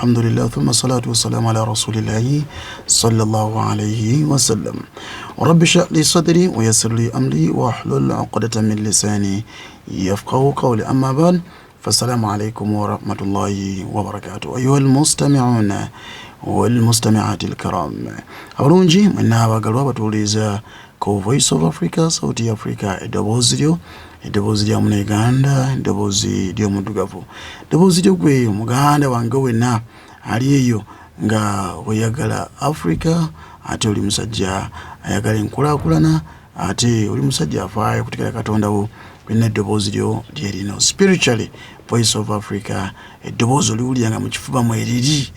Alhamdulillah, thumma salatu wassalamu ala rasulillahi sallallahu alayhi wasallam. Rabbi shrah li sadri wa yassir li amri wahlul uqdatan min lisani yafqahu qawli. Amma ba'd, fassalamu alaikum warahmatullahi wabarakatuh. Ayuha almustami'una walmustami'ati alkiram, abalungi mwenna abagalwa batuwuliriza ku Voice of Africa, Sauti Africa, eddoboozi lyo, eddoboozi lya Munauganda, eddoboozi ly'omuddugavu, eddoboozi lyo gwe muganda wange wenna ali eyo nga oyagala Africa, ate oli musajja ayagala enkulaakulana, ate oli musajja afaayo okutegera Katonda wo byonna, eddoboozi lyo lyerino. Spiritually, Voice of Africa eddoboozi oliwulira nga mu kifuba mweriri.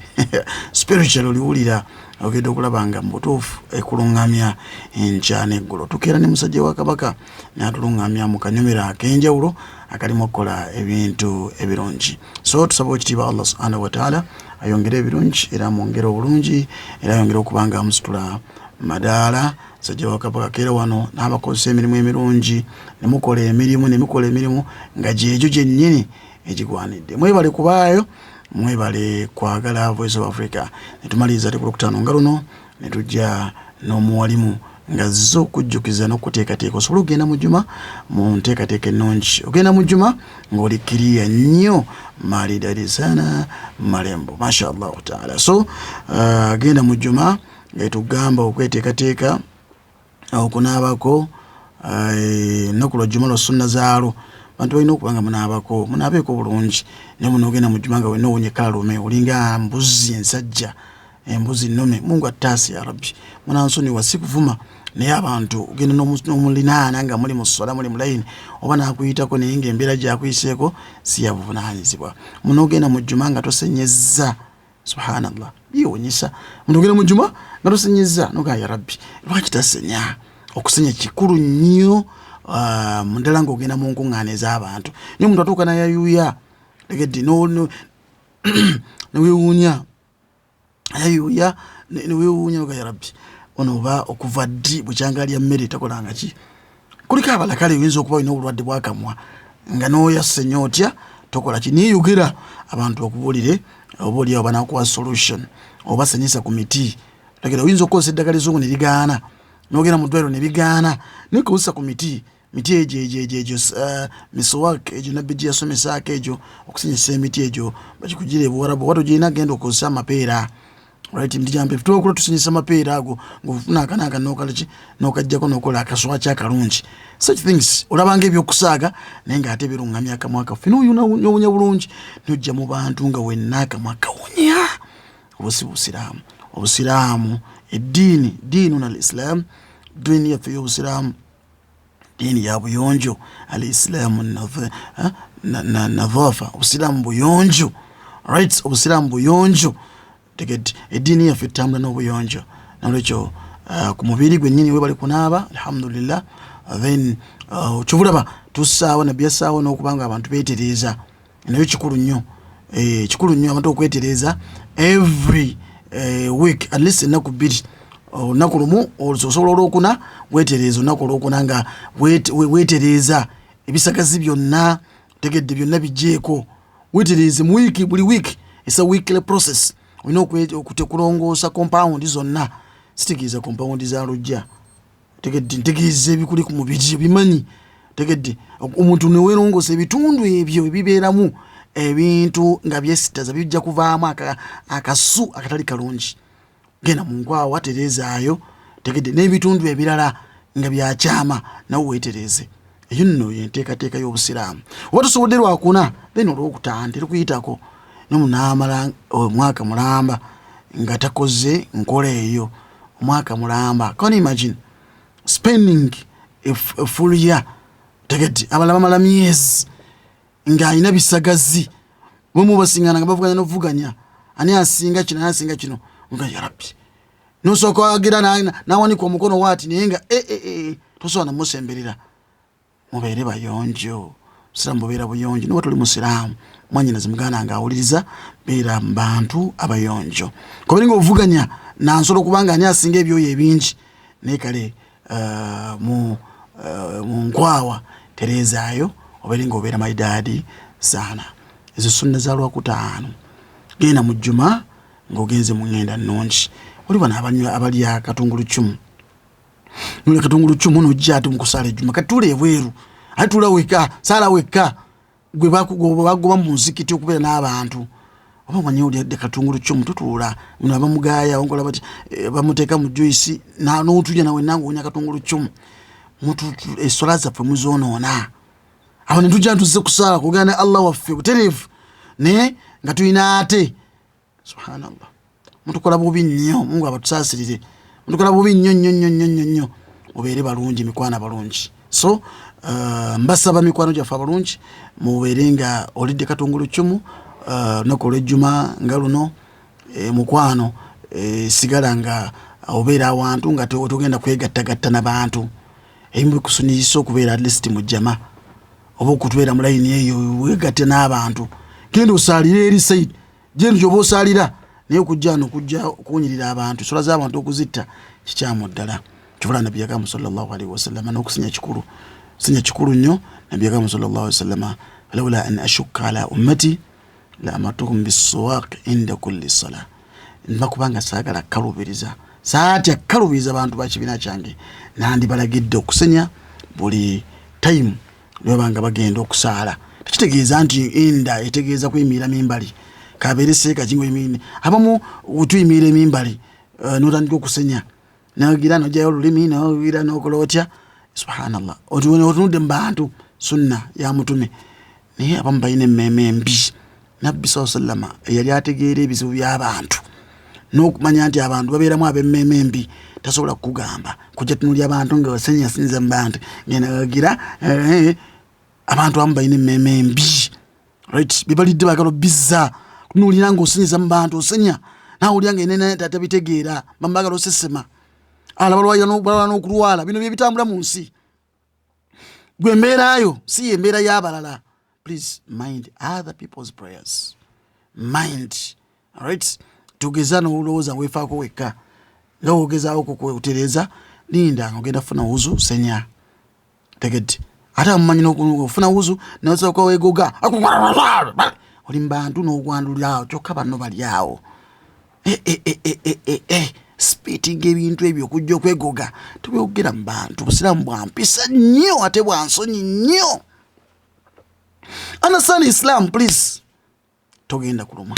Spiritually oliwulira, ogenda okulaba nga mu butuufu ekuluŋŋamya enkya n'eggulo. Tukeera ne musajja wa Kabaka n'atuluŋŋamya mu kanyomero ak'enjawulo akalimu okukola ebintu ebirungi. So tusaba ekitiibwa Allah subhanahu wataala ayongere ebirungi, era amwongere obulungi, era ayongere okuba nga amusitula madaala. Musajja wa Kabaka keera wano n'abakozesa emirimu emirungi, nemukola emirimu, nemukola emirimu nga gyegyo gyennyini egigwanidde. Mwebale kubaayo, mwebale kwagala Voice of Africa. Netumaliriza ate ku Lwokutaano nga luno netujja n'omuwalimu nga zze okujjukiza n'okuteekateeka osobole okugenda mu juma mu nteekateeka ennungi, ogenda mu juma ng'oli kiriya nnyo, malidadi sana, malembo, mashallahu taala. So genda mu juma etugamba okweteekateeka, okunaabako ennaku lwa juma lwa sunna zaalwo. Bantu balina okuba nga munaabako, munaabeeko bulungi, naye munoogenda mu juma nga wenna owonye kalalume, olinga mbuzi ensajja, embuzi nnume. Mungu attaasi ya Rabbi, munansonyiwa, si kuvuma, naye abantu ogenda n'omulinaana nga muli mu ssola, muli mu layini, oba nakuyitako, naye nga embeera gyakuyiseeko si ya buvunaanyizibwa. Munoogenda mu juma nga tosenyezza, subhanallah, byewunyisa. Muntu ogenda mu juma nga tosenyezza, nogaa ya Rabbi, lwaki tasenya? Okusenya kikulu nnyo, muddala ng'ogenda mu nkuŋŋaana ez'abantu. Naye omuntu atuuka nayayuya, tegedde, newewuunya, ayayuya, newewuunya, noga ya Rabbi, ono oba okuva ddi bukyanga alya mmere takolanga ki? Kuliko abalakale, oyinza okuba olina obulwadde bwakamwa nga n'oyasenya otya tokola ki, naye yogera abantu bakubuulire, oba oliawo banakuwa solution, oba senyesa ku miti. Tegera, oyinza okukozesa eddagala ezzungu ne ligaana, nogenda mu ddwaliro ne bigaana, naye kozesa ku miti, miti egyo egyo egyo egyo miswak egyo nabbi gye yasomesaako egyo, okusenyesa emiti egyo bakikugira ebuwarabu, oba togirina genda okozesa amapeera, right? Miti gyampe tuokula tusenyesa amapeera ago, ngaofuna akanaaka nokalaki nokajjako nokola akaswaki akalungi. Such things olabanga ebyokusaaga, naye ngaate birungamya akamwa kaffe, nowunya bulungi, nojja mu bantu nga wenna akamwa kawunya. Obusi busiraamu, obusiraamu eddiini, diinuna al islam, diini yaffe y'obusiraamu diini ya buyonjo. Al islaamu nadhafa, obusiraamu buyonjo, right? Obusiraamu buyonjo. Tegedde, eddiini yaffe etambula n'obuyonjo. Nolwekyo ku mubiri gwennyini webali kunaaba, alhamdulillah. Then kyobulaba tussaawo, nabbi yassaawo n'okuba nga abantu beetereeza, naye kikulu nnyo, kikulu nnyo abantu okwetereeza every week, at least ennaku 2, olunaku lumu osobola olwokuna wetereeza, olunaku olwokuna nga wetereeza ebisagazi byonna, tegedde, byonna bijeeko, wetereeze mu wiiki, buli week. It's a weekly process. Olina okulongoosa compound zonna, sitegeeza compound za lujja, tegedde, ntegeeza ebikuli ku mubiri bimanyi, tegedde, omuntu newerongoosa ebitundu ebyo ebibeeramu ebintu nga byesitaza, bijja kuvaamu akasu akatali kalungi. Genda mu nkwawa, tereezaayo, tegedde, n'ebitundu ebirala nga byakyama nawe weetereeze. Eyo nno yenteekateeka y'obusiraamu. Oba tosobodde lwakuna, then olwokutaano terikuyitako, nomunaamala omwaka mulamba nga takoze nkola eyo, omwaka mulamba. Can you imagine spending a full year, tegedde? Abalala bamala myezi ng'alina bisagazi, bwemu basingana nga bavuganya novuganya, ani asinga kino, ani asinga kino, nga ya Rabbi, nosooka agira nawanika omukono waati, naye nga tosobola namusemberera. Mubeere bayonjo, busiraamu bubeera buyonjo. Niba toli musiraamu, mwanyinaze, muganda nga awuliriza, beera mu bantu abayonjo, kubere nga ovuganya nansobola okubanga ani asinga ebyoyo ebingi, naye kale mu nkwawa tereezaayo, obeere nga obeera maidaadi saana. Ezo sunna za Lwakutaano. Genda mu jjuma ng'ogenze mu ŋŋenda nnungi. Wali bano abanywa abalya katunguluccumu, nolya katunguluccumu nojja ate mukusaala ejjuma. Kati tuula ebweru, ate tuula wekka, saala wekka, gwe bagoba mu muzikiti okubeera n'abantu. Oba omanyi olyadde katunguluccumu, tutuula no abamugaaya onkola bati eh, bamuteeka mu juice n'otulya nawe nange onya katunguluccumu. Eswala zaffe muzonoona. Awo ne tujja ntuzze kusaala kwogera ne Allah waffe butereevu, naye nga tulina ate subhanallah, mutukola bubi nnyo. Mungu abatusaasirire, mutukola bubi nnyo nnyo nnyo nnyo nnyo nnyo. Mubeere balungi, mikwano abalungi. So mbasaba mikwano gyaffe abalungi, mubeere nga olidde katungulu cumu lunaku olw'ejjuma nga luno, mukwano, sigala nga obeera awantu nga togenda kwegattagatta na bantu. Ebimu bikusonyiyisa okubeera at least mu jama oba okutubeera mu layini eyo wegatte n'abantu. Genda osaalire eri saidi genda gyoba osaalira, naye okujja no kujja kuwunyirira abantu, sola z'abantu okuzitta kikyamu ddala. Kyobola nabbi yagamba sallallahu alaihi wasallama n'okusinya kikulu, sinya kikulu nnyo. Nabbi yagamba sallallahu alaihi wasallama, laula an ashukka ala ummati la amartuhum bisuwaq inda kulli sala. Nba kubanga saagala kukalubiriza, saatya kukalubiriza bantu ba kibiina kyange, nandibalagidde okusenya buli tayimu lwebanga bagenda okusaala. Tekitegeeza nti inda etegeeza kuyimirira mimbali, kabeere seeka kingo yimini abamu tuyimirira emimbali, notandika okusenya nagira nojayo olulimi nogira nokola otya. Subhanallah, otunudde mu bantu, sunna ya mutume. Naye abamu balina emmeeme embi. Nabbi saa sallama eyali ategeera ebizibu by'abantu n'okumanya nti abantu babeeramu ab'emmeeme embi, tasobola kukugamba kujja tunulya abantu nga osenya sinza mu bantu ngenagira. Abantu abamu balina emmeeme embi, right? Bibalidde bagala obizza tunulira nga osenyeza mu bantu, osenya nawulira nga enene tatabitegeera, bamubagala osesema ala balwala n'okulwala. Bino byebitambula mu nsi. Gwe embeerayo si yembeera y'abalala. Please mind other people's prayers, mind right. Tugeza n'olowooza weefaako wekka nga wogezaako kutereeza, linda nga ogenda kufuna wuzu, senya tegedde. Ate amumanyi n'ofuna wuzu nosooka wegoga oli mu bantu n'ogwandulira awo, kyokka banno bali awo. Spitinga ebintu ebyo okujja okwegoga tubyogera mu bantu. Busiraamu bwa mpisa nnyo ate bwa nsonyi nnyo. Understand Islam please, togenda kulumwa.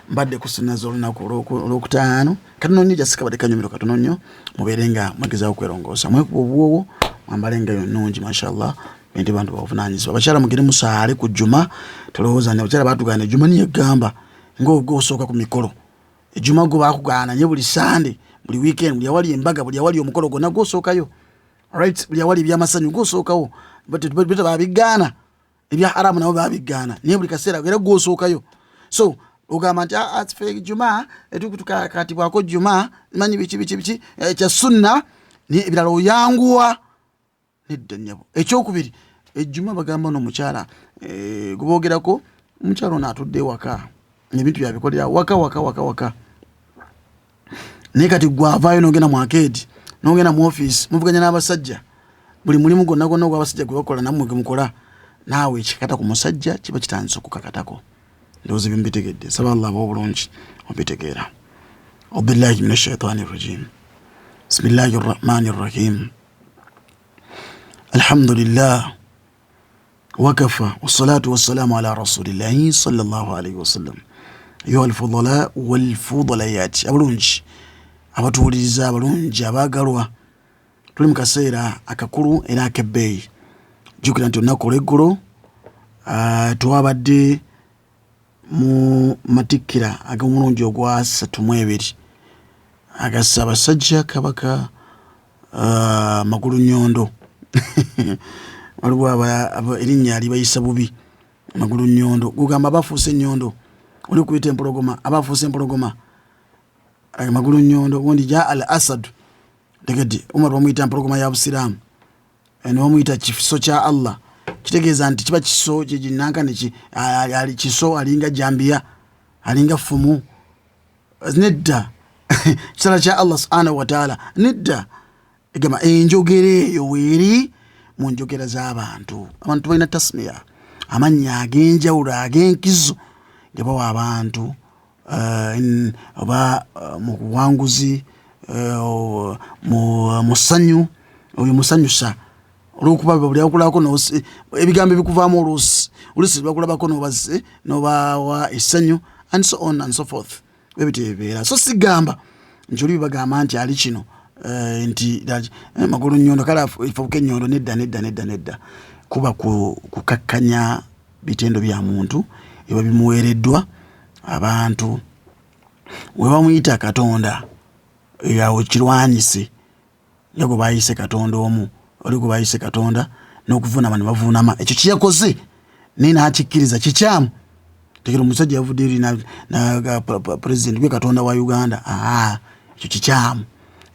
Mbadde ku sunna z'olunaku olwokutaano katono nnyo, jasikabadde kanyumiro katono nnyo. Mubeere nga mwegezaako kwerongoosa, mwekuba obuwoowo, mwambale engayo nnungi, mashallah, bintu bantu babuvunaanyizibwa. Abakyala mugende musaale ku jjuma. Tolowooza nti abakyala batugaana ejjuma, niye gamba ng'ogosooka ku mikolo ejjuma gwo bakugaana nye buli sande, buli weekend, buli awali embaga, buli awali omukolo gwonna gwosookayo, right? Buli awali ebyamasanyu gwosookawo. Beta babigaana ebya haramu nabo babigaana, naye buli kaseera era gwosookayo. So ogamba nti ffe juma etukatibwako juma manyi biki biki biki kya sunna, naye ebirala oyanguwa. Nedda nnyabo. Ekyokubiri, ejjuma bagamba no omukyala guboogerako omukyala ono atudde ewaka ebintu byabikolera waka waka waka waka. Naye kati gwavaayo nogenda mu arcade, nogenda mu office, muvuganya n'abasajja buli mulimu gwonna gwonna ogw'abasajja gwe bakola nammwe gwe mukola, naawe ekikata ku musajja kiba kitandise okukakatako. Ndowooza ebyo mubitegedde. Nsaba Allah abawe obulungi obitegeera. Aubillahi min ashaitani rajim, bismillahi rrahmani rrahim, alhamdulillah wakafa wassalatu wassalamu ala rasulillahi sallallahu alaihi wasallam. Ayuha alfudala walfudalayat, abalungi abatuwuliriza, abalungi abaagalwa, tuli mu kaseera akakulu era ak'ebbeeyi. Jjukira nti olunaku olw'eggulo twabadde mu matikkira ag'omulundi ogwa 32 aga Ssaabasajja Kabaka Magulu Nnyondo. Waliwo erinnya libayisa bubi, Magulu Nnyondo, gugamba abafuuse ennyondo, oli kuyita empologoma, abafuuse empologoma. Magulu Nnyondo gundi ja al Asadu tegedde. Umar bamuyita mpologoma ya Busiraamu, ne bamuyita kiso kya Allah. Kitegeeza nti kiba kiso nankani kiso, alinga jambiya, alinga ffumu. Nedda, kitala kya Allah subhanahu wataala. Nedda, egamba enjogera eyo weeri mu njogera z'abantu. Abantu balina tasmiya, amannya ag'enjawulo ag'enkizo. Gye bawa abantu oba mu buwanguzi, mu ssanyu, oyo musanyusa olwokuba buli akulabako ebigambo ebikuvaamu, oluusi oluusi bakulabako nobawa essanyu and so on and so forth. Bwebityo ebibeera. So sigamba nti oli bibagamba nti ali kino, nti magulu nyondo, kale afuuka ennyondo. Nedda, nedda, nedda, nedda. Kuba kukakkanya bitendo bya muntu eba bimuweereddwa abantu. We bamuyita Katonda, awo kirwanyise nga gwe bayise Katonda omu, oli gwe bayise Katonda n'okuvunama ne bavunama. Ekyo kiyakoze naye n'akikkiriza kikyamu. Tekera omusajja yavudde eri president gwe Katonda wa Uganda. Aa, ekyo kikyamu.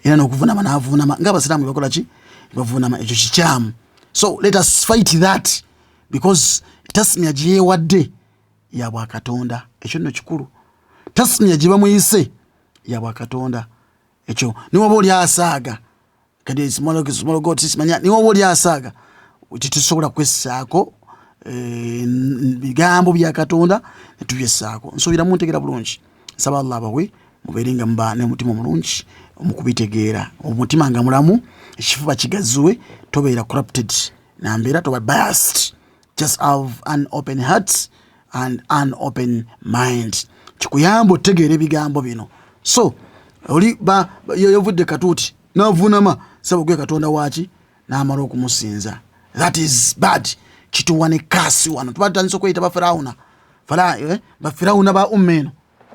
Era n'okuvunama n'avunama ng'abasiraamu bakola ki, bavunama, ekyo kikyamu. So let us fight that, because tasmiya gyeyewadde ya bwakatonda. Ekyo nno kikulu. Tasmiya gye bamuyise ya bwakatonda. Ekyo niwaba oli asaaga kati small god, simanya, niwaba oli asaaga, tetusobola kwessaako bigambo bya Katonda netubyessaako. Nsuubira muntegeera bulungi. Nsaba Allah abawe mubeere nga muba n'omutima omulungi omukubitegeera, omutima nga mulamu, ekifuba kigaziwe, tobeera corrupted nambeera, toba biased. Just have an open heart and an open mind, kikuyamba otegeera ebigambo bino. So oli yavudde katuuti navunama, saba gwe Katonda waki, n'amala okumusinza. That is bad. Kituwa ne kasi wano tuba tutandise okweyita bafirawuna, bafirawuna ba umma eno.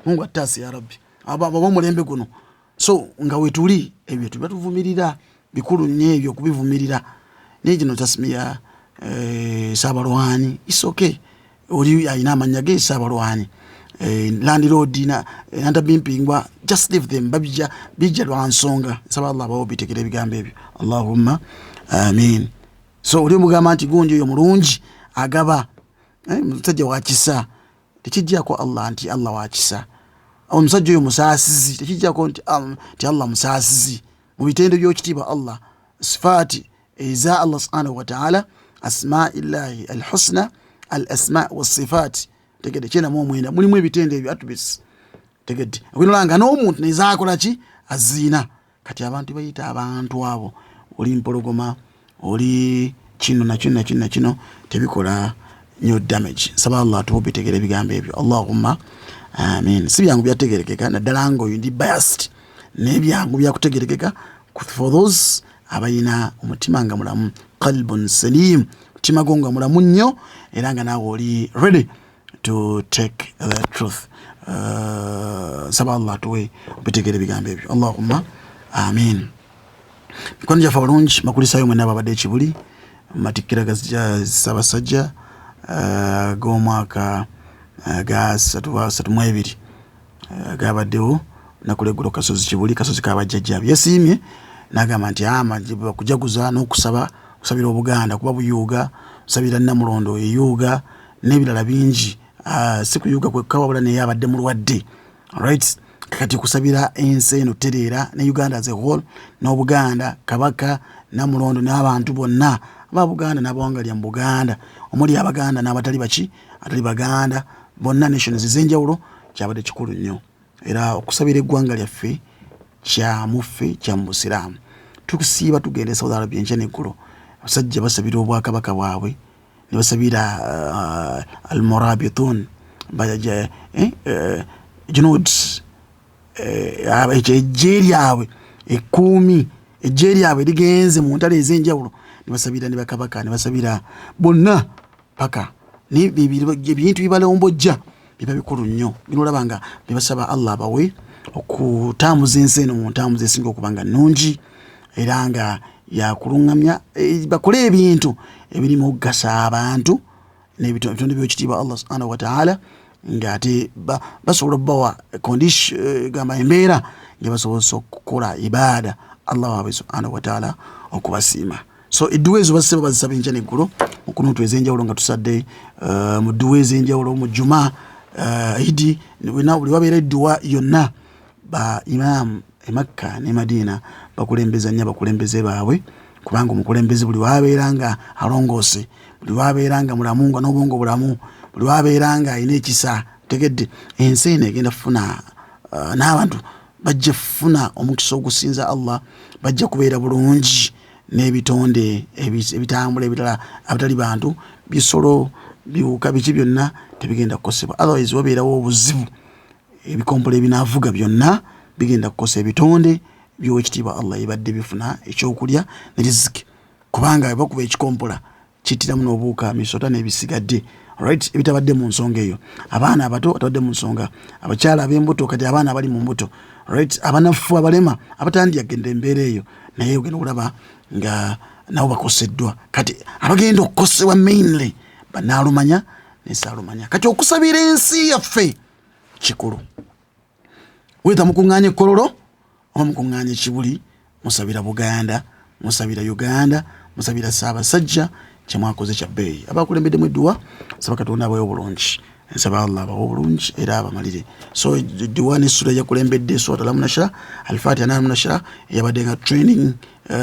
Mungu attaasi ya Rabbi, abo omulembe guno. So nga wetuli ebyo tuba tuvumirira, bikulu nnyo ebyo okubivumirira. Naye gino tasmiya, saabalwani, is okay. Oli alina amanya ge saabalwani, landlord na nantabimpingwa, just leave them. Babijja bijja lwa nsonga. Nsaba Allah abawo bitegera ebigambo ebyo. Allahumma amin. So oli omugamba nti gundi oyo mulungi, agaba, musajja wa kisa, tekijjako Allah nti Allah wa kisa. Omusajja oyo musaasizi, tekijjako nti Allah musaasizi. Mu bitendo by'okitiibwa Allah, sifaati eza Allah subhanahu wataala, asmaillahi alhusna, al asma wasifaat, tegedde, 99 mulimu ebitendo ebyo, attributes, tegedde, okinolanga n'omuntu nezakola ki aziina. Kati abantu bayita abantu abo, oli mpologoma, oli kino nakino nakino nakino, tebikola nyo damage. Nsaba Allah atuwa obitegera ebigambo ebyo. Allahumma amin. Si byangu byategerekeka, naddala nga oyo ndi biased, naye byangu byakutegerekeka for those abalina omutima nga mulamu, qalbun salim, mutima gwo nga mulamu nnyo, era nga naawe oli ready to take the truth. Nsaba Allah atuwe obitegera ebigambo ebyo. Allahumma amin. Mikwano gyaffe abalungi, makulisayo mwenna ababadde ekibuli mumatikkira ga Ssaabasajja g'omwaka ga 32 gabaddewo lunaku lweggulo kasozi Kibuli, kasozi kabajjajjaabe. Yesiimye n'agamba nti ama kujaguza n'okusaba, kusabira Obuganda kuba buyuuga, kusabira Namulondo eyuuga n'ebirala bingi. Si kuyuuga kwekka, wabula naye abadde mulwadde, right? Kati kusabira ensi eno tereera ne Uganda as a whole n'Obuganda, Kabaka Namulondo n'abantu bonna aba Buganda n'abawangalya mu Buganda, omuli Abaganda n'abatali baki atali Baganda, bonna nations ez'enjawulo. Kyabadde kikulu nnyo era okusabira eggwanga lyaffe kyamuffe kya mu Busiraamu. Tukusiiba tugenda e Saudi Arabia enkya neggulo, abasajja basabira obwakabaka bwabwe ne basabira almurabitun, junud, ejje lyabwe ekkuumi, ejje lyabwe ligenze mu ntalo ez'enjawulo, ne basabira ne bakabaka ne basabira bonna paka ebintu bibalombojja biba bikulu nnyo. Bino olaba nga bebasaba Allah abawe okutambuza ensi eno mu ntambuza esinga okuba nga nnungi era nga yakuluŋŋamya, bakole ebintu ebirimu okugasa abantu n'ebitonde by'ekitiibwa Allah subhanahu wataala, ng'ate basobola okubawa condition, gamba embeera nga basobozesa okukola ibaada Allah waabwe subhanahu wataala okubasiima. So edduwa ezo basaba bazisaba enkya neggulo mu kunuutu ez'enjawulo, nga tusadde mu dduwa ez'enjawulo mu juma, idi, buli wabeera edduwa yonna. Ba imaamu e Makka ne Madiina bakulembeza nnyo abakulembeze baabwe, kubanga omukulembeze buli wabeera nga alongoose, buli wabeera nga mulamu, nga n'obwongo bulamu, buli wabeera nga alina ekisa. Tegedde ensi eno egenda kufuna n'abantu bajja kufuna omukisa ogusinza Allah, bajja kubeera bulungi n'ebitonde ebitambula ebirala abatali bantu, bisolo, biwuka, biki byonna tebigenda kukosebwa. Otherwise wabeerawo obuzibu, ebikompola ebinaavuga byonna bigenda kukosa ebitonde by'Owekitiibwa Allah ebadde bifuna ekyokulya ne riziki, kubanga bakuba ekikompola kittiramu n'obuwuka, misota n'ebisigadde, right, ebitabadde mu nsonga eyo. Abaana abato batabadde mu nsonga, abakyala ab'embuto, kati abaana abali mu mbuto, right, abanafu, abalema, abatandyagenda embeera eyo, naye ogenda okulaba nga nabo bakoseddwa. Kati abagenda okukosebwa mainly banaalumanya nesaalumanya. Kati okusabira ensi yaffe kikulu. Weta mukuŋŋaanya ekkololo oba mukuŋŋaanya ekibuli, musabira Buganda, musabira Uganda, musabira Ssaabasajja. Kyemwakoze kya bbeeyi. Abakulembeddemu edduwa, nsaba Katonda abawe obulungi, nsaba Allah abawe obulungi era abamalire. So edduwa n'essula eyakulembedde, Surat Alam Nashra, Alfatiha n'Alam Nashra, eyabadde nga training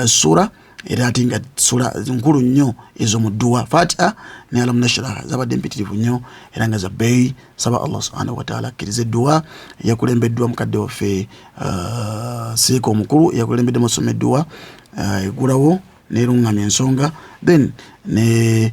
sura, era ate nga sura nkulu nnyo ezo mu dduwa. Fatiha ne Alam Nashra zabadde mpitirivu nnyo era nga za bbeeyi. Saba Allah subhanahu wataala akkirize edduwa eyakulembeddwa mukadde waffe siika omukulu eyakulembeddemu osoma edduwa egulawo neruŋŋamya ensonga, then ne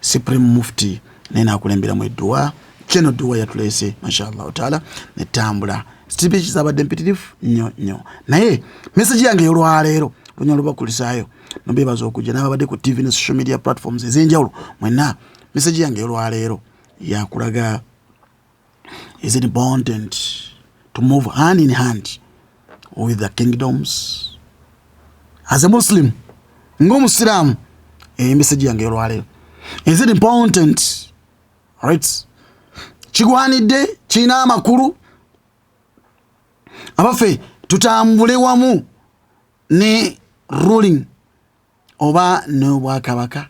supreme mufti naye nakulemberamu edduwa. Kyeno dduwa yatuleese, mashallahu taala, netambula. Speech zabadde mpitirivu nnyo nnyo, naye message yange ey'olwaleero lunya lubakulisaayo nobebaza okujja n'ababadde ku TV ne social media platforms ez'enjawulo mwenna. Message yange ey'olwaleero yakulaga, is it important to move hand in hand with the kingdoms as a Muslim, ng'omusiraamu? Emessage yange ey'olwaleero, is it important, right, kigwanidde, kirina amakulu abaffe tutambule wamu ne ruling oba n'obwakabaka?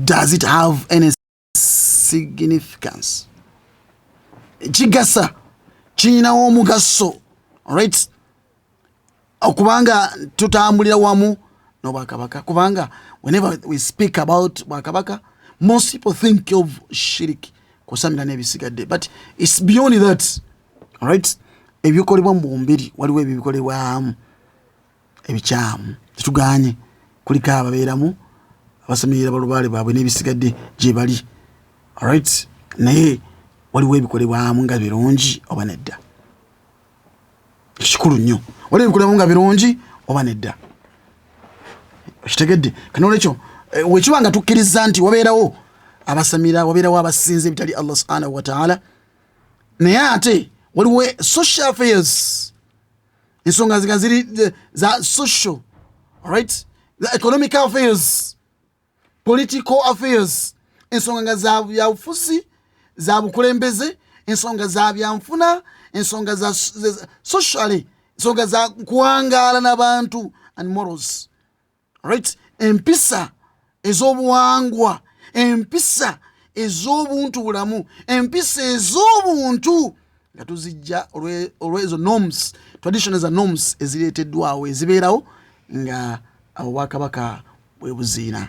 Does it have any significance? Kigasa, kirinawo omugaso, right, okubanga tutambulira wamu n'obwakabaka? Kubanga whenever we speak about bwakabaka, most people think of shirik, kusamira n'ebisigadde, but it's beyond that, right? Ebikolebwa mu bumbiri, waliwo ebyo bikolebwamu ebikyamu, tetuganye, kuliko ababeeramu abasamirira balubaale baabwe n'ebisigadde gye bali, alright, naye waliwo ebikolebwamu nga birungi oba nedda? Ekikulu nnyo, waliwo ebikolebwamu nga birungi oba nedda? Okitegedde? Kanolwekyo wekiba nga tukkiriza nti wabeerawo abasamira, wabeerawo abasinza ebitali Allah subhanahu wataala, naye ate waliwo social affairs, ensonga nga ziri za social, right, the economic affairs, political affairs, ensonga nga za byabufuzi, za bukulembeze, ensonga za byanfuna, ensonga za socially, ensonga za kuwangaala n'abantu and morals, right, empisa ez'obuwangwa, empisa ez'obuntu bulamu, empisa ez'obuntu nga tuzijja olw'ezo norms, traditions and norms ezireeteddwawo, ezibeerawo nga obwakabaka bwe buziina,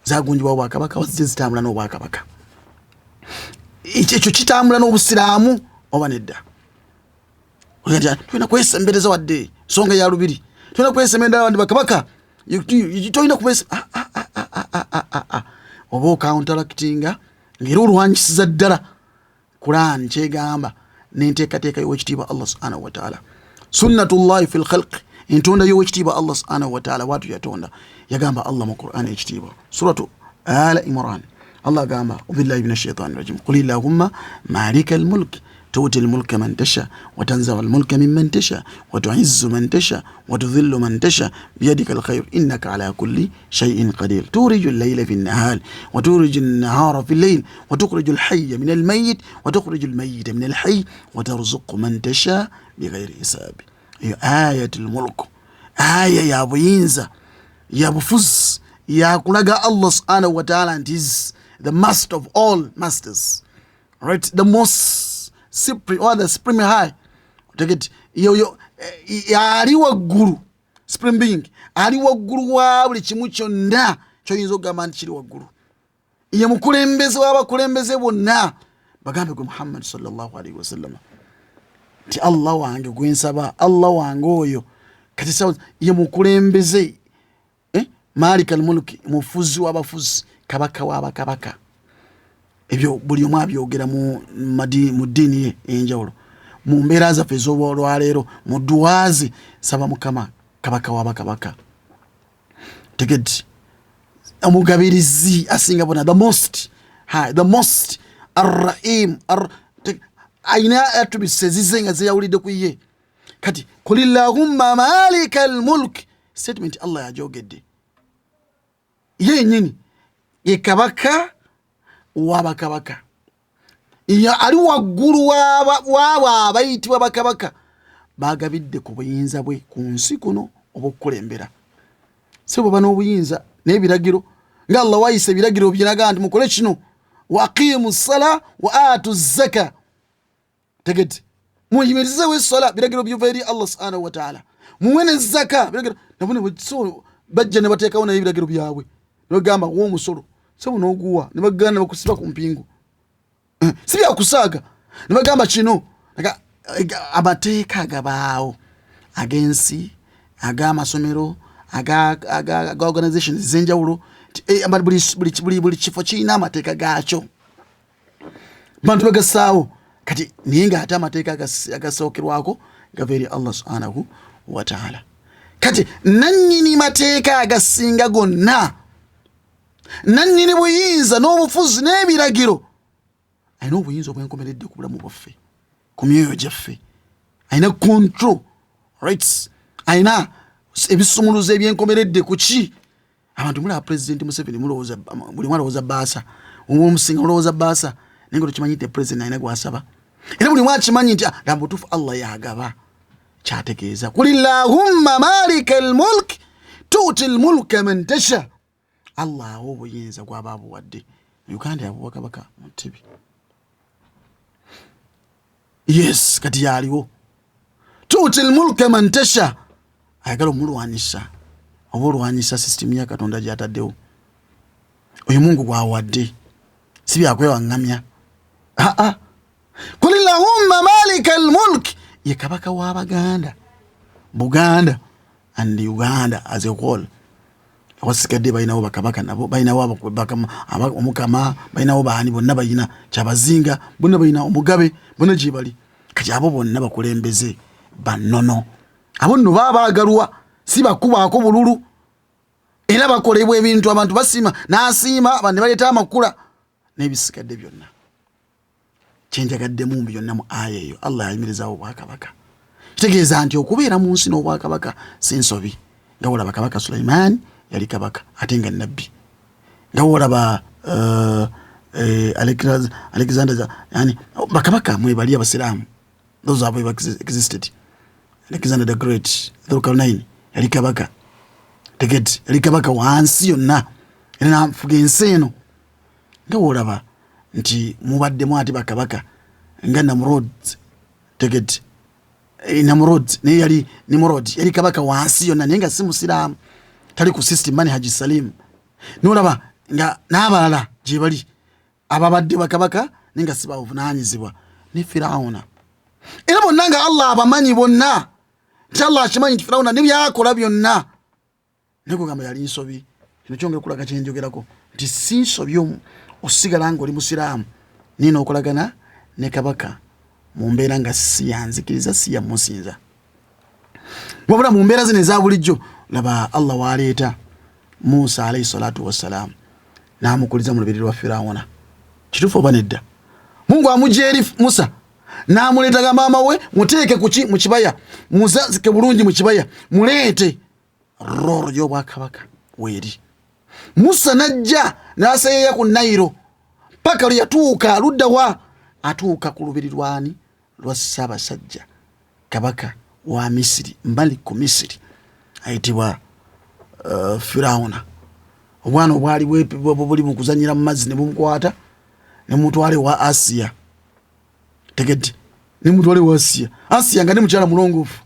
zagunjibwawo obwakabaka, wazijja zitambula n'obwakabaka. Ekyo kitambula n'obusiraamu oba nedda? Tulina kwesembereza wadde nsonga ya lubiri, tulina kwesembereza wadde bakabaka, tolina kubesa oba ocounteractinga ngaera olwanyisiza ddala Quran kyegamba n'enteekateeka y'Owekitiibwa Allah subhanahu wataala, sunnatullahi fi lkhalqi, entonda y'Owekitiibwa Allah subhanahu wataala bwatu yatonda. Yagamba Allah mu Quran ekitiibwa, Suratu Ala Imran, Allah agamba, billahi min ashaitani rajim, qul illahumma malika almulk tuuti almulka man tasha watanzau almulka mimman tasha watuizzu man tasha watudhillu man tasha biyadika alkhair innaka ala kulli shay'in qadir turiju allayla fi nnahar waturiju nnahara fi llayl watukhriju alhayya min almayit watukhriju almayita min alhayy watarzuqu man tasha bighairi hisabi. Eyo ayatul mulk, aya ya buyinza, ya bufuzi, yakulaga Allah subhanahu wataala nti is the master of all masters, right, the most supreme or the supreme high. Otegete yoyo ali waggulu, supreme being, ali waggulu wa buli kimu kyonna kyoyinza okugamba nti kiri waggulu. Ye mukulembeze w'abakulembeze bonna. Bagambe gwe Muhammad sallallahu alaihi wasallam nti Allah wange gwensaba, Allah wange oyo kati sawa ye mukulembeze, Malik al-Mulki, mufuzi w'abafuzi, kabaka w'abakabaka. Ebyo buli omu abyogera mu ddiini ye ey'enjawulo. Mu mbeera zaffe ez'olwaleero, mu duwazi, saba Mukama kabaka w'abakabaka, tegedde, omugabirizi asinga bona, the most high, the most arrahim, ayina attributes ezize nga zeyawulidde ku ye. Kati qul illahumma malika almulk, statement Allah yajogedde ye yenyini, ye kabaka w'abakabaka, ali waggulu waabo abayitibwa bakabaka, bagabidde ku buyinza bwe ku nsi kuno obw'okukulembera. Si bweba n'obuyinza n'ebiragiro nga Allah wayisa ebiragiro byinaga nti mukole kino, wa aqimu ssala wa atu zaka, tegedde, muyimirizewo essola, biragiro biva eri Allah subhanahu wataala, muwe ne zaka, biragiro nabo. So bajja ne bateekawo naye ebiragiro byabwe, nebagamba wa omusolo, sebo n'oguwa, ne bagana ne bakusiba ku mpingu. Si byakusaaga, ne bagamba kino. Amateeka agabaawo ag'ensi, ag'amasomero, aga organizations ez'enjawulo, buli kifo kirina amateeka gaakyo, bantu bagasaawo. Kati naye ngaate amateeka agasookerwako gava eri Allah subhanahu wataala. Kati nannyini mateeka agasinga gonna, nannyini buyinza n'obufuzi n'ebiragiro, alina obuyinza obwenkomeredde ku bulamu bwaffe, ku myoyo gyaffe, alina control rights, alina ebisumuluzo ebyenkomeredde ku ki. Abantu mulaba President Museveni, mulowooza buli omu alowooza baasa, omusinga mulowooza baasa, naye nga tokimanyi nti president alina gwasaba, era buli omu akimanyi nti ah, butuufu Allah yagaba. Kyategeeza qul illahumma malika almulk tuuti lmulka man tasha, Allah awa obuyinza gwaba abuwadde. Uganda yabuwa kabaka Mutebi, yes, kati yaliwo. Tuuti lmulka man tasha, ayagala omulwanyisa oba olwanyisa sisitimu ya Katonda gyataddewo, oyo Mungu gwawadde, si byakwewaŋŋamya. Aa, qul illahumma malika almulk, ye kabaka w'Abaganda, Buganda and Uganda as a whole. Awasigadde balinawo bakabaka, nabo balinawo omukama, balinawo baani, bonna balina Kyabazinga, bonna balina omugabe, bonna gyebali. Kati abo bonna bakulembeze bannono, abo nno baba baagalwa, si bakubaako bululu, era bakolebwa ebintu abantu basiima n'asiima, ne baleeta amakula n'ebisigadde byonna. Kyenjagaddemu byonna mu aya eyo, Allah yayimirizaawo obwakabaka. Kitegeeza nti okubeera mu nsi n'obwakabaka si nsobi, nga wolaba Kabaka Sulaiman yali kabaka ate nga nabbi, nga wolaba Alexander, yani bakabaka mwebali abasiraamu, those have ever existed. Alexander the Great, Dhulkarnain, yali kabaka, tegete, yali kabaka wansi yonna era nafuga ensi eno, nga wolaba nti mubaddemu ate bakabaka nga Namrod, tegete. Namrod naye yali, Nimrod yali kabaka wansi yonna, naye nga si musiraamu, tali ku system manhaji salim. Nolaba nga n'abalala gye bali ababadde bakabaka naye nga si bavunanyizibwa, ne Firawuna, era bonna nga Allah abamanyi bonna, nti Allah akimanyi nti Firawuna nebyakola byonna, naye kugamba yali nsobi. Kino kyongera okulaga kyenjogerako nti si nsobi osigala nga oli musiraamu naye n'okolagana ne kabaka mu mbeera nga si yanzikiriza, si yamusinza, wabula mu mbeera zino eza bulijjo. Laba Allah waleeta Musa alaihi salatu wassalaamu n'amukuliza mu lubiri lwa Firawuna. Kituufu oba nedda? Mungu amugya eri Musa n'amuleetaga maama we, muteeke kuki mu kibaya, muzazike bulungi mu kibaya, muleete roro y'obwakabaka weeri. Musa najja n'aseyeya ku Nairo paka lwe yatuuka luddawa, atuuka ku lubiri lwani? Lwa Ssaabasajja kabaka wa Misiri, maliku Misiri, ayitibwa Firawuna. Obwana obwali buli mu kuzanyira mu mazzi ne bumukwata ne mutwala ewa Asiya, tegedde, ne mutwala ewa Asiya. Asiya nga ne mukyala mulongoofu,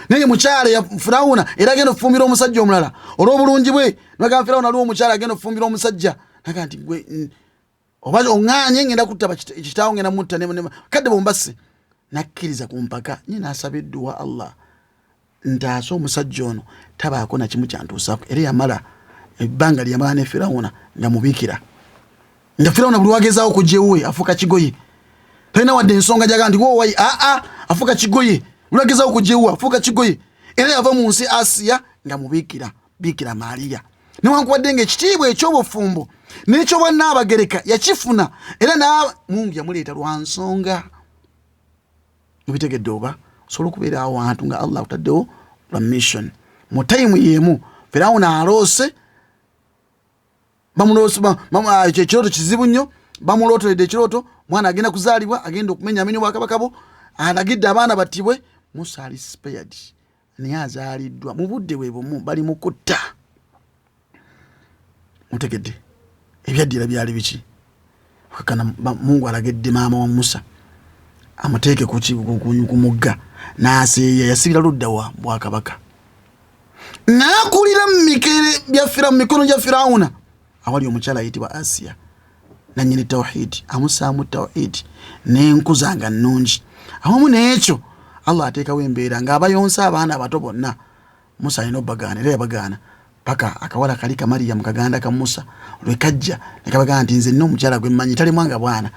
naye mukyala ya Firawuna era agenda okufumbira omusajja omulala olw'obulungi bwe. Nagamba Firawuna, aliwo omukyala agenda okufumbira omusajja, naga nti gwe Oba oŋŋaanye ngenda kutta kitaawo, ngenda mutta kadde bombasse. Nakkiriza ku mpaka nye, n'asaba edduwa, Allah ntaase omusajja ono tabaako nakimu kyantuusaako. Era yamala ebbanga lyeyamala ne Firawuna nga mubikira, nga Firawuna buli wagezaawo kujja ewuwe afuuka kigoye, talina wadde ensonga gyaga nti wowayi aa, afuuka kigoye. Buli wagezaawo kujja ewuwe afuuka kigoye. Era yava mu nsi Asiya nga mubikira, Bikira Maaliya, newankubadde nga ekitiibwa eky'obufumbo n'ekyobwannaabagereka yakifuna, era Mungu yamuleeta lwa nsonga. Mubitegedde? Oba osobola okubeera awantu nga Allah akutaddewo lwa mission. Mu time yemu Firawuna aloose, ekyo ekirooto kizibu nnyo, bamulootoledde ekirooto, mwana agenda kuzaalibwa, agenda okumenya amenya obwakabaka bwo, alagidde abaana battibwe. Musa ali spared, naye azaaliddwa mu budde bwe bumu bali mu kutta. Mutegedde ebyaddira byali biki? Kana Mungu alagedde maama wa Musa amuteeke ku mugga n'aseeya. Yasibira ludda wa bwakabaka n'akulira mu mikere bya Fira, mu mikono gya Firawuna, awali omukyala ayitibwa Asiya, nanyini tawhidi, amusaamu tawhidi n'enkuza nga nnungi. Awamu n'ekyo Allah ateekawo embeera ng'abayonsa abaana abato bonna. Musa alina obagaana, era yabagaana paka akawala kali ka Mariyamu, kaganda ka Musa, lwe kajja ne kabagamba nti, "Nze nina omukyala gwe mmanyi talemwanga bwana,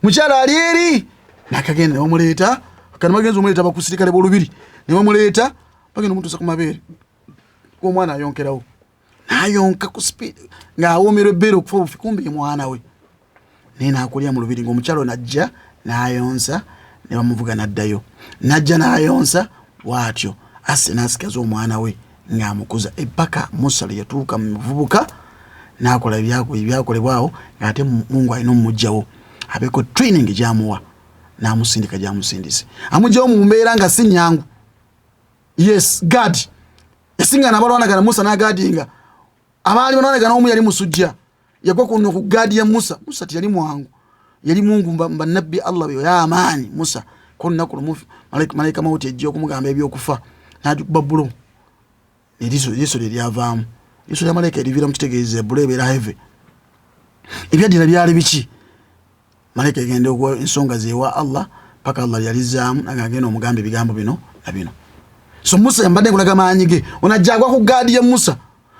mukyala ali eri." Nakagenda ne bamuleeta. Kano bagenza omuleeta bakusirikale b'olubiri ne bamuleeta, bagenda omutuusa ku mabeere, omwana ayonkerawo, nayonka ku speed ng'awoomerwa ebbeere okufa obufi, kumbe ye mwana we. Naye nakulya mu lubiri ng'omukyalo, najja n'ayonsa ne bamuvuga n'addayo, najja n'ayonsa bw'atyo. Ase n'asikaza omwana we ng'amukuza ebbaka. Musa lwe yatuuka mu muvubuka n'akola ebyakolebwawo, ng'ate Mungu alina omumugjawo abeeko training gy'amuwa, n'amusindika gy'amusindise, amugjawo mu mbeera nga si nyangu. Yes, guard yasingana abalwanagana, Musa n'aguardinga abaali balwanagana. Omu yali musujja, yagwa kuno ku guard ya Musa. Musa teyali mwangu, yali mungu bannabbi Allah be amaanyi. Musa ko olunaku lumu malayika mawuti ejja okumugamba ebyokufa, n'agikuba blow, eriiso lye lyavaamu. Eriiso lya malayika eriviira mu kitegeeza blow ebeera heavy. Ebyaddira byali biki? Malayika egenda okuwa ensonga zewa Allah paka Allah yalizaamu naga agenda omugamba ebigambo bino na bino. So Musa yambadde nkulaga maanyi ge. Onajja agwa ku guard ya Musa,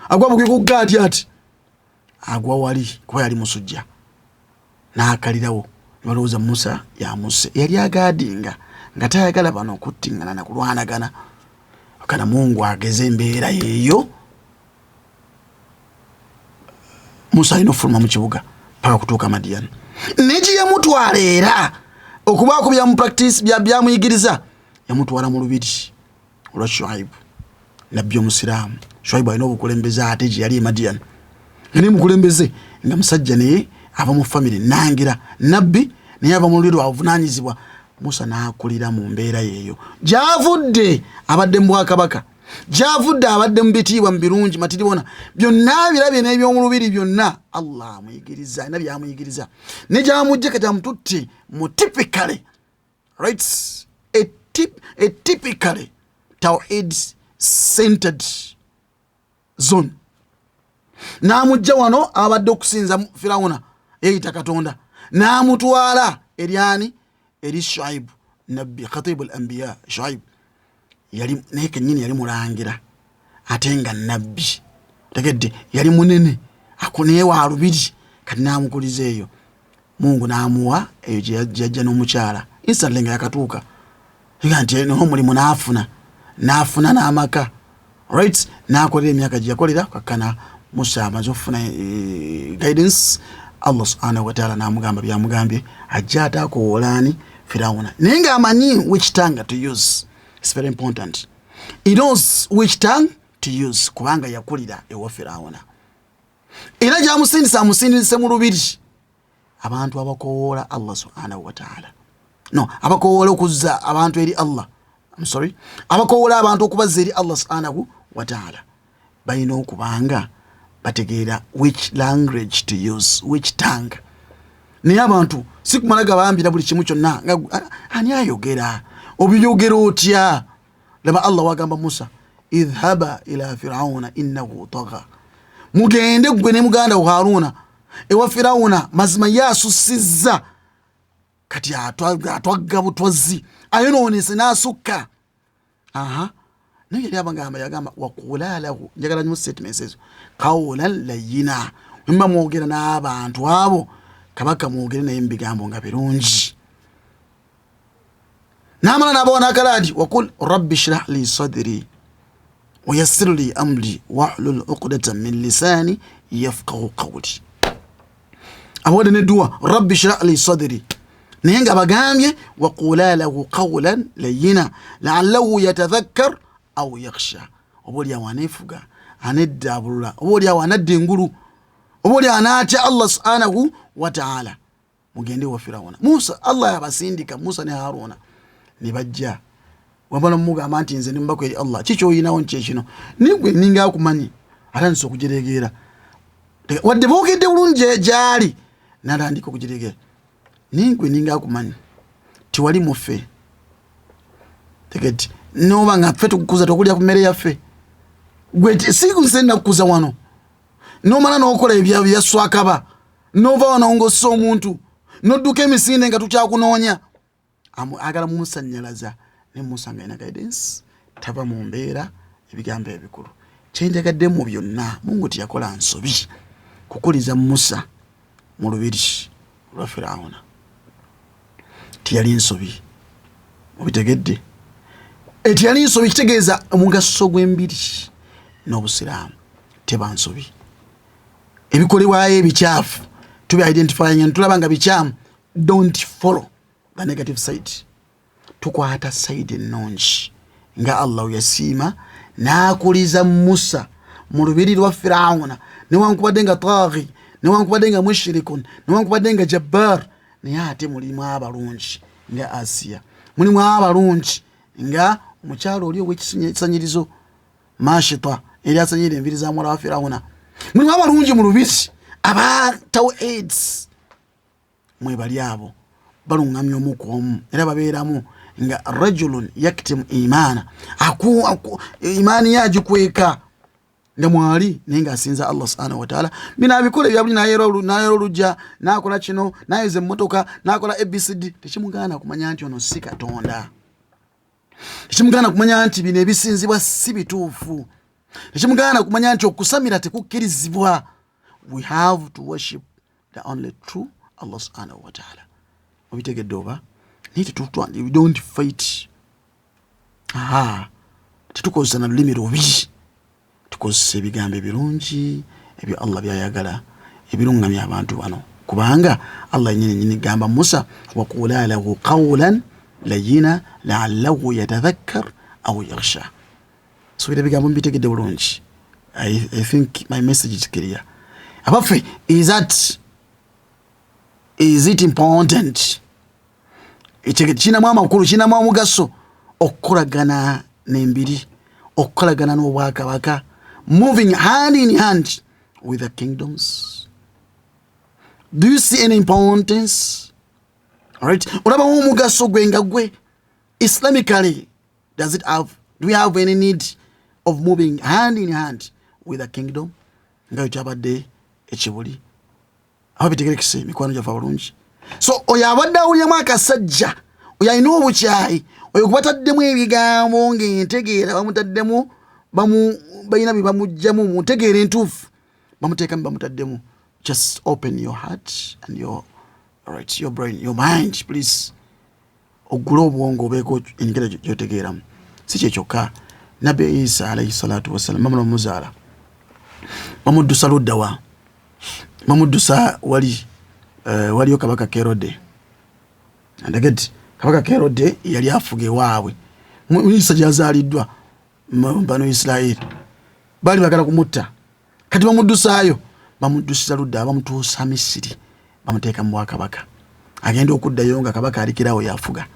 agwa bugwi ku guard, ati agwa wali kuba yali musujja n'akalirawo, nebalowooza Musa yamuse. Yali aguardinga nga tayagala bano okuttiŋŋana nakulwanagana. Kana Mungu ageze embeera yeeyo. Musa alina okufuluma mu kibuga paka kutuuka Madiyana, naye gyeyamutwala era okubaako byamupractice byamuyigiriza, yamutwala mu lubiri olwa Shuaibu, nabbi omusiraamu. Shuaibu alina obukulembeze ate gye yali e Madiyana, nga naye mukulembeze, nga musajja naye ava mu famire nangira nabbi, naye ava mu luliri lwavunanyizibwa. Musa n'akulira mu mbeera yeeyo. Gyavudde abadde mu bwakabaka, gyavudde abadde mu bitiibwa, mu birungi matiribona byonna birabye n'ebyomulubiri byonna. Allah amuyigiriza, alina byamuyigiriza ne gyamujje. Kati amututte mu typically, right, a typically tawhid centered zone, n'amujja wano abadde okusinza Firawuna eyita Katonda, n'amutwala eryani? Eri Shuaibu nabbi, khatibu al anbiya. Shuaibu yali naye kenyini yali mulangira ate nga nabbi, tegedde, yali munene ako naye wa lubiri. Kati n'amukuliza eyo, Mungu n'amuwa eyo gyeyajja n'omukyala instantly nga yakatuuka ga nti n'omulimu n'afuna, n'afuna n'amaka, right, n'akolera emyaka gye yakolera. Kakkana Musa amaze okufuna guidance, Allah subhanahu wataala n'amugamba byamugambye, ajja ate akowoolaani? Firawuna. Naye ng'amanyi which tongue to use. It's very important, he knows which tongue to use, kubanga yakulira ewa Firawuna. Era gyamusindisa, amusindise mu lubiri abantu abakowoola Allah subhanahu wataala, no abakowoola okuzza abantu eri Allah, I'm sorry, abakowoola abantu okubazza eri Allah subhanahu wataala balina okubanga bategeera which language to use, which tongue. Naye abantu si kumala gabambira buli kimu kyonna nga ani ayogera, obiyogera otya? Laba Allah wagamba Musa, idhhaba ila firauna innahu tagha. Mugende gwe ne muganda wo Haruna. Ewa Firawuna, mazima ye asussizza, kati atwagga butwazi, ayonoonese n'asukka. Aha, naye yali abagamba, yagamba waqula lahu, njagala nyo statements ezo, qawlan layina. Mba mwogera n'abantu abo, kabaka mwogere naye mu bigambo nga birungi. Namala nabawa nakalaadi, waqul rabbi shrah li sadri wayassir li amri wahlul uqdatan min lisani yafqahu qawli. Abawadde nedduwa, rabbi shrah li sadri, naye nga bagambye waqula lahu qawlan layina laallahu yatadhakkar au yakhsha. Oba oliawo aneefuga, aneddaabulula, oba oliawo anadda engulu, oba oli anaatya Allah subhanahu wataala. Mugende wa Firawuna. Musa, Allah yabasindika Musa ne Haruna ne bajja. Wamala mugamba nti nze ndimbako eri Allah, kikyoyinawo nti kyekino, nigwe ninga akumanyi, atandise okujeregeera. Wadde boogedde bulungi gyali, natandika okujeregeera, nigwe ninga akumanyi, tiwali muffe tegeti noba nga ffe tukukuza tokulya ku mmere yaffe, gwe si nze nakukuza wano, nomala nokola ebyaswakaba, nova wano ngossa omuntu, nodduka emisinde nga tukyakunoonya. Agala mumusanyalaza. Ne Musa nga alina guidance, tava mu mbeera. Ebigambo ebikulu kyenjagadde mu byonna, Mungu teyakola nsobi kukuliza Musa mu lubiri lwa Firawuna, teyali nsobi. Mubitegedde? Teyali nsobi. Kitegeeza omugaso gw'embiri n'obusiraamu teba nsobi. Ebikolebwayo ebikyafu tubi identifying, tulaba nga bikyamu, don't follow the negative side, tukwata side ennungi. Nga Allah yasiima n'akuliza Musa mu lubiri lwa Firawuna, newankubadde nga taghi, newankubadde nga mushrikun, newankubadde nga jabbar, naye ate mulimu abalungi nga Asiya, mulimu abalungi nga omukyalo oli ow'ekisanyirizo Mashita eri asanyira enviri za muwala wa Firawuna. Mulimu abalungi mu lubiri aba tauhids, mwebali abo baluŋŋamya omu ku omu, era babeeramu nga rajulun yaktimu imaana, imaani ye agikweka nga mwali, naye ng'asinza Allah subhanahu wataala. Bino abikola ebyabuli, nayera olujja, nakola kino, nayoza emmotoka, nakola ABCD, tekimugaana kumanya nti ono si Katonda, tekimugaana kumanya nti bino ebisinzibwa si bituufu, tekimugaana kumanya nti okusamira tekukkirizibwa. We have to worship the only true Allah subhanahu wataala. Obitegedde oba? Naye we don't fight. Aha, tetukozesa na lulimi lubi, tukozesa ebigambo ebirungi ebyo Allah byayagala, ebiruŋŋamya abantu bano, kubanga Allah yenyini nyini gamba Musa, waqula lahu qawlan layina laallahu yatadhakkar au yakhsha. Suubira ebigambo mbitegedde bulungi. I think my message is clear. Abaffe, is it important? Kirinamu amakulu, kirinamu omugaso okukolagana n'embiri, okukolagana n'obwakabaka, moving hand in hand with the kingdoms? Do you see any importance? Alright, olabawo omugaso gwe nga gwe islamically? Does it have do we have any need of moving hand in hand with the kingdom nga yo kyabadde ekibuli? Aba bitegerekese, mikwano gyaffe abalungi. So oyo abadde awuliramu akasajja, oyo alina obukyayi, oyo kubataddemu ebigambo ng'entegeera bamutaddemu, balina bye bamugjamu mu ntegeera entuufu, bamuteekamu, bamutaddemu. Just open your heart and your, right, your brain, your mind, please. Ogule obwongo, obeeko engeri gyotegeeramu. Si kyekyokka, Nabbi Isa alaihi salatu wassalam bamala omuzaala, bamuddusa luddawa? Bamuddusa wali waliyo kabaka Kerode. Andageti kabaka Kerode yali afuga ewaabwe Isa gyazaaliddwa, bano Isirairi baali bagala kumutta. Kati bamuddusaayo, bamuddusiza ludda? Bamutuusa Misiri, bamuteeka mu bwakabaka. Agenda okuddayo nga kabaka alikirawo yafuga.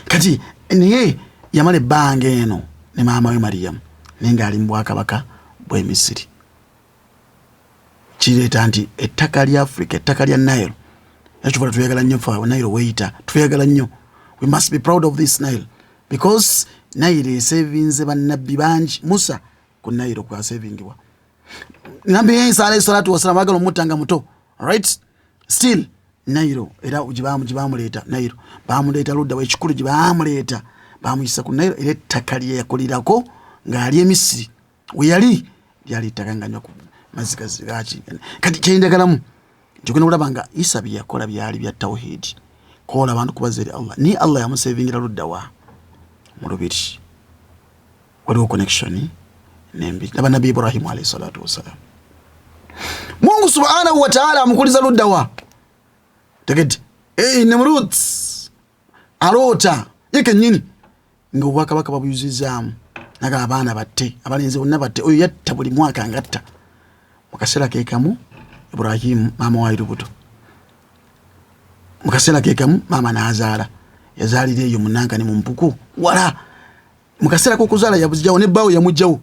Kati naye yamala ebbanga eno ne maama we Mariyamu, naye ng'ali mu bwakabaka bw'e Misiri. Kireeta nti ettaka lya Africa, ettaka lya Nile, ekyobola tweyagala nnyo fe. Nile weeyita tweyagala nnyo. We must be proud of this Nile, because Nile esevinze bannabbi bangi. Musa ku Nile kwasevingibwa. Nabbi Isa alayhi salatu wasalam bagala omutta nga muto. Right, still Nairo era gyebamuleeta Nairo bamuleeta ludda ekikulu gye bamuleeta bamuyisa ku Nairo, era ettaka lye yakulirako ng'ali e Misiri we yali lyali ttaka nga nywa ku mazzi gaki. Kati kyenjagalamu nti ogenda kulaba nga Isa bye yakola byali bya tawhidi, kola abantu kubaza eri Allah, naye Allah yamusevingira ludda wa mu lubiri. Waliwo connection nembi laba Nabbi Ibrahimu alayhi salatu wassalam, Mungu subhanahu wa ta'ala amukuliza ludda wa tegedde. Hey, Nimrud aloota ye kennyini nga obwakabaka babuyuzizaamu, naga abaana batte, abalenzi bonna batte. Oyo yatta buli mwaka ngatta. Mu kaseera kekamu Ibrahimu maama wa lubuto, mu kaseera kekamu maama n'azaala, yazaalira eyo munankani mu mpuku wala. Mu kaseera k'okuzaala yabuzijjawo ne bbaawe yamugjawo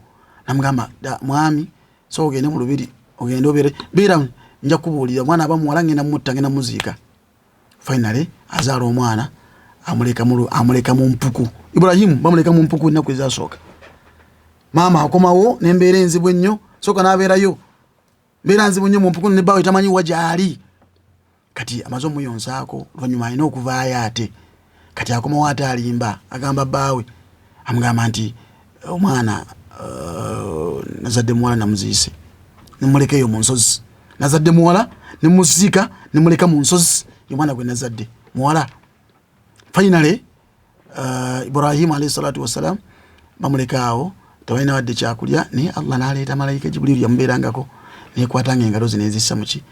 namugamba, mwami, so ogende mu lubiri, ogende obeere beera, nja kubuulira omwana aba muwala ngenda mutta, ngenda muziika. Finally azaala omwana, amuleka mu mpuku. Ibrahimu bamuleka mu mpuku ennaku ezasooka. Maama akomawo nembeera enzibu ennyo, sooka n'abeerayo mbeera nzibu nnyo mu mpuku ne bbaawe tamanyi wa gyali. Kati amaze omuyonsaako, oluvannyuma alina okuvaayo ate kati akomawo ate alimba, agamba bbaawe, amugamba nti omwana nazadde muwala, namuziise nemuleka eyo mu nsozi, nazadde muwala nemuziika nemuleka mu nsozi, omwana gwe nazadde muwala. Finally Ibrahimu alayhi salatu wassalam bamuleka awo, tebalina wadde kyakulya, naye Allah naleeta malayika Jibuliru yamubeerangako, nekwatanga engalo ze nezissa muki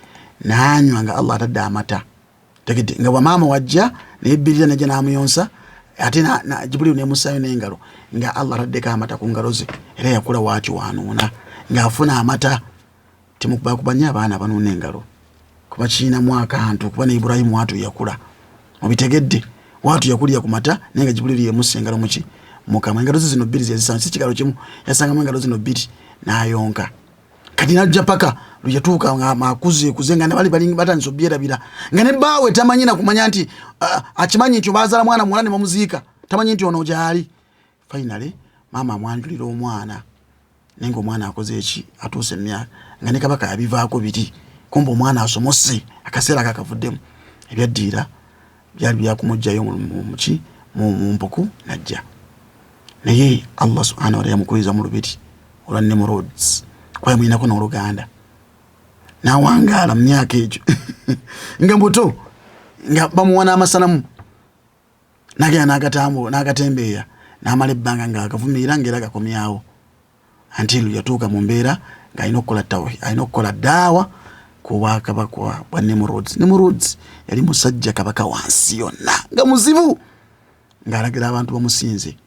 nanywa nga Allah atadde amata. Tegedde nga bwamaama wajja neyebbirira najja namuyonsa, ate Jibuliru nemussayo n'engalo nga Allah ataddeko amata ku ngalo ze, era yakula waaki wanuuna ng'afuna amata. Temukubakuba nnyo abaana banuuna engalo kuba kiinamu akantu, kuba ne Ibrahimu watu yakula, obitegedde, watu yakulira ku mata, naye nga Jibuliru yemussa engalo muki mukama, engalo ze zino bbiri zezisanga, si kigalo kimu, yasangamu engalo zino bbiri n'ayonka. Kati najja paka lweyatuuka nga akuze ekuze nga nabali bali batandise obyerabira, nga ne bbaawe tamanyi na kumanya nti akimanyi nti bazaala mwana muwala ne bamuziika, tamanyi nti ono gyali. Finally maama amwanjulira omwana, naye nga omwana akoze eki, atuuse emyaka nga ne kabaka yabivaako biri, kumba omwana asomose akaseera akakavuddemu. Ebyaddiira byali byakumugjayo muki mu mpuku najja, naye Allah subhanahu wataala yamukuliza mu lubiri olwa Nimrods, kuba yamulinako n'oluganda, nawangaala mu myaka egyo nga muto, nga bamuwa n'amasanamu, nagenda n'agatembeeya n'amala ebbanga nga agavumirira ngaera gakomyawo, until yatuuka mu mbeera ng'alina okukola tawhi, alina okukola daawa ku bwakabaka bwa Nimrods. Nimrods yali musajja kabaka wansi yonna nga muzibu, ng'alagira abantu bamusinze.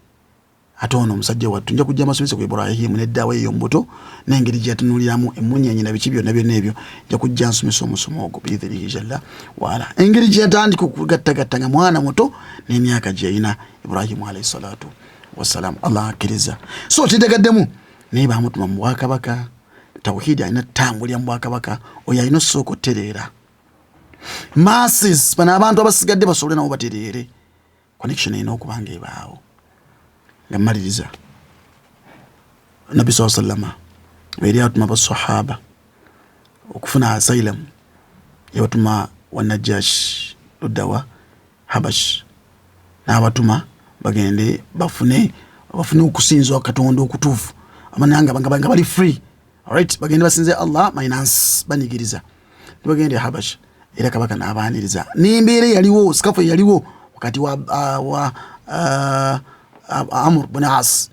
Ate ono omusajja wattu nja kujja amasomesa ku Ibrahimu neddaawa eyo omubuto n'engeri gye yatunuliramu emunyenye na biki byonna byonna ebyo, nja kujja nsomesa omusomo ogwo biidhinihi jalla waala, engeri gye yatandika okugattagatta nga mwana muto n'emyaka gye yalina Ibrahimu alaihi salatu wassalamu. Allah akkiriza so kyejagademu, naye bamutuma mu bwakabaka. Tawhidi alina tutambulira mu bwakabaka, oyo alina osooka otereera masses, bano abantu abasigadde basobole nabo batereere. Connection erina okuba nga ebaawo. Nga mmaliriza, Nabbi saa sallama eri atuma basahaba okufuna asylum, yabatuma wa Najashi luddawa Habash, n'abatuma bagende bafune okusinza Katonda okutuufu, amananga nga bali free, right, bagende basinze Allah minus banyigiriza. Nibagenda e Habash, era kabaka n'abaaniriza n'embeera eyaliwo, sikafu eyaliwo wakati wa Amr bun As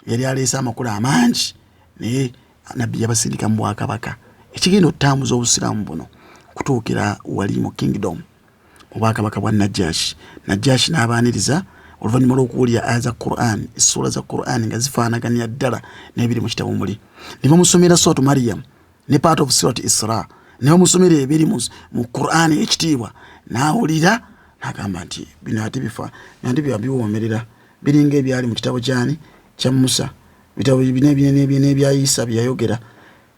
yali aleese amakulu amangi, naye Nabbi yabasindika mu bwakabaka ekigenda okutambuza obusiraamu buno kutuukira wali mu kingdom, mu bwakabaka bwa Najashi. Najashi n'abaaniriza oluvannyuma lw'okuwulira aya za Quran, essuula za Quran nga zifaanaganira ddala n'ebiri mu kitabo muli, ne bamusomera Suratu Mariam ne part of Surat Isra, ne bamusomera ebiri mu Quran ekitiibwa, n'awulira n'agamba nti bino ate bifa ate biwoomerera, biringa ebyali mu kitabo kyani kya Musa, bitabo n'ebya Isa bye yayogera.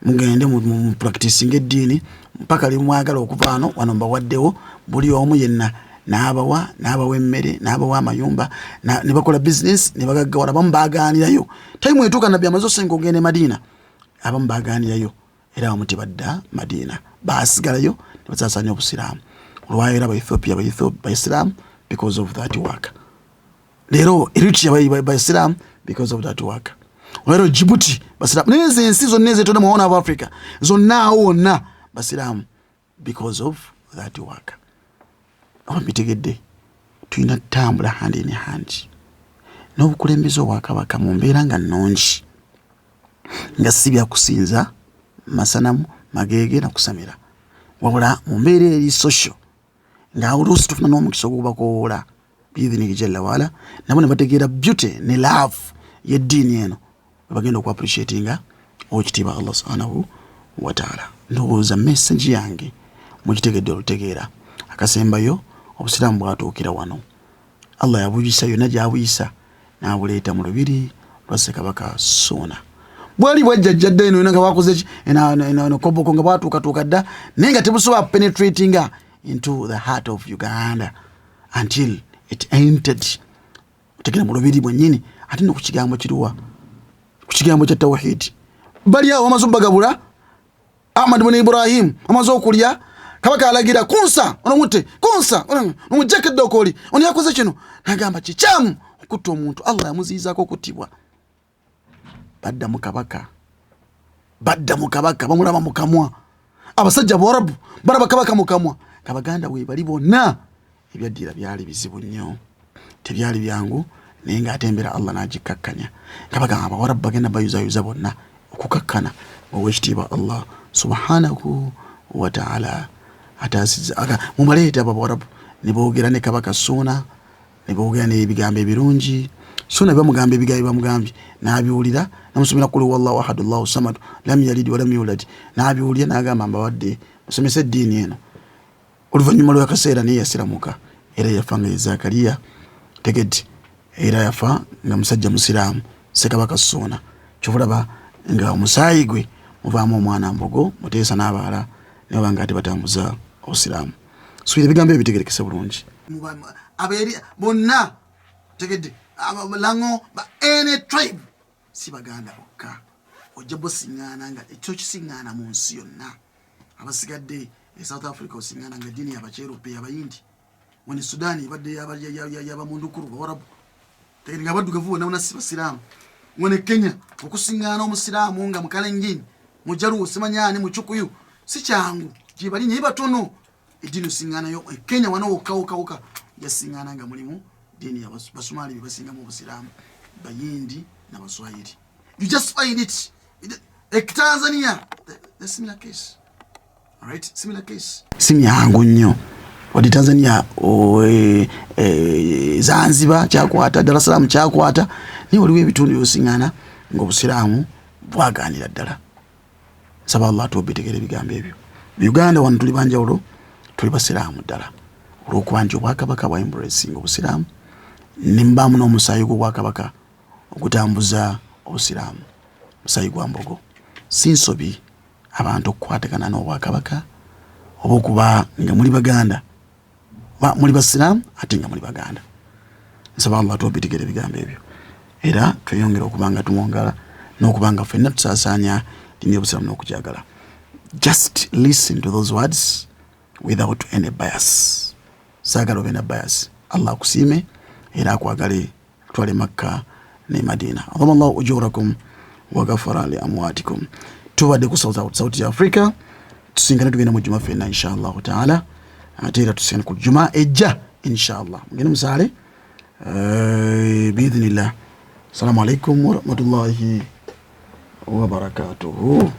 Mugende mu practicing eddiini mpaka limwagala okuva wano, wano mbawaddewo buli omu yenna, n'abawa emmere, n'abawa amayumba, ne bakola business ne bagaggawala. Abamu bagaanirayo time etuuka Nabbi amaze osenga ogenda e Madiina, abamu bagaanirayo, era abamu tebadda Madiina, basigalayo ne Basaasaanya obusiraamu. Olwaleero Abaethiopia Baisiraamu because of that work. Leero Eritrea Baisiraamu because of that work. Olwaleero Djibouti Basiraamu. Naye ezo ensi zonna ezetonda mu Horn of Africa zonna, awo wonna Basiraamu because of that work. Oba mbitegedde? Tulina tutambula hand in hand n'obukulembeze obwakabaka mu mbeera nga nnungi, nga si byakusinza masanamu, mageege nakusamira, wabula mu mbeera eri social, nga oluusi tufuna n'omukisa ogubakowoola biidhinihi jalla waala, nabo ne bategeera beauty ne love y'eddiini eno, webagenda oku appreciatinga owekitiibwa Allah subhanahu wataala. Ndowooza message yange mugitegedde olutegeera. Akasembayo, obusiraamu bwatuukira wano, Allah yabuyisa yonna gyabuyisa n'abuleeta mu lubiri lwa Ssekabaka Suuna. Bwali bwajjajja dda eno nga bakoze eno koboko, nga bwatuukatuuka dda, naye nga tebusobola penetratinga into the heart of Uganda until it entered, otegera, mu lubiri bwennyini. Ate no ku kigambo kiruwa? Ku kigambo kya tawhidi. Bali awo bamaze obagabula Ahmad bun Ibrahim, amaze okulya, kabaka alagira kunsa onomutte, kunsa omujjako eddokooli, ono yakoze kino. Nagamba kikyamu okutta omuntu, Allah yamuziyizaako okuttibwa. Badda mu kabaka, badda mu kabaka, bamulaba mu kamwa. Abasajja Bawarabu balaba kabaka mu kamwa, nga baganda we bali bonna. Ebyaddira byali bizibu nnyo, tebyali byangu, naye ngaate embeera Allah n'agikkakkanya, nga bagamba Abawarabu bagenda bayuzayuza bonna okukakkana. Owekitiibwa Allah subhanahu wataala atasiza mumaleeta abo Abawarabu ne boogera ne kabaka Suuna, ne boogera n'ebigambo ebirungi. Suuna bamugamba ebigambo bamugambye n'abiwulira, namusomera kul huwallahu ahadu allahu samadu lam yalid walam yulad, n'abiwulira, n'agamba mbawadde musomese eddiini eno. Oluvannyuma lwakaseera naye yasiramuka, era yafa nga ye Zakariya tegedde, era yafa nga musajja musiraamu, Ssekabaka Suuna. Kyovulaba nga omusaayi gwe muvaamu omwana Mbogo, Muteesa n'abalala, naye obanga ate batambuza obusiraamu. Suubira ebigambo ebyo bitegerekese bulungi. Abeeri bonna, tegedde, Lango, any tribe, si Baganda bokka, ojja bosiŋŋaana nga ekyo kisiŋŋaana mu nsi yonna. Abasigadde e South Africa osiŋŋaana nga eddiini yabakyerupe, Abayindi. Wano Sudan ebadde yabamundukuru, Bawarabu, tegedde, nga abaddugavu bonna bonna si basiraamu. Wano e Kenya okusiŋŋaana omusiraamu nga Mukalenjin, Mujaluwo, simanyani, Mucukuyu, si kyangu. Gyebali naye batono. Eddiini osiŋŋaanayo e Kenya wano wokka wokka wokka jasiŋŋaana nga mulimu ddiini Basomali be basingamu obusiraamu, Bayindi n'Abaswahili. You just find it e Tanzania, the similar case. Alright, similar case, si myangu nnyo wadde Tanzania, Zanzibar kyakwata, Dar es Salaam kyakwata, naye waliwo ebitundu byosiŋŋaana ngaobusiraamu bwaganira ddala. Nsaba Allah atubitegera ebigambo ebyo. Uganda wano tuli banjawulo, tuli basiraamu ddala, olwokuba nti obwakabaka bwa embracing obusiraamu, nemubaamu n'omusaayi gw'obwakabaka ogutambuza obusiraamu, musaayi gwa Mbogo. Si nsobi abantu okukwatagana n'obwakabaka oba okuba nga muli Baganda, muli basiraamu ate nga muli Baganda. Nsaba Allah tubitegera ebigambo ebyo, era tweyongere okuba nga tuwongala n'okuba nga ffenna tusaasaanya ddiini y'obusiraamu n'okugyagala. Just listen to those words without any bias. Saagala obe na bias. Allah akusiime era akwagale, twale Makka ne Madina. Adhama llahu ujurakum wa gafara li amwatikum. Tubadde ku South Africa. Tusinkane, tugenda mu juma ffenna inshallahu taala, ate era tusinkane ku juma ejja inshallah. Mugende musaale biidhnillah. Assalamu alaikum warahmatullahi wabarakatuhu.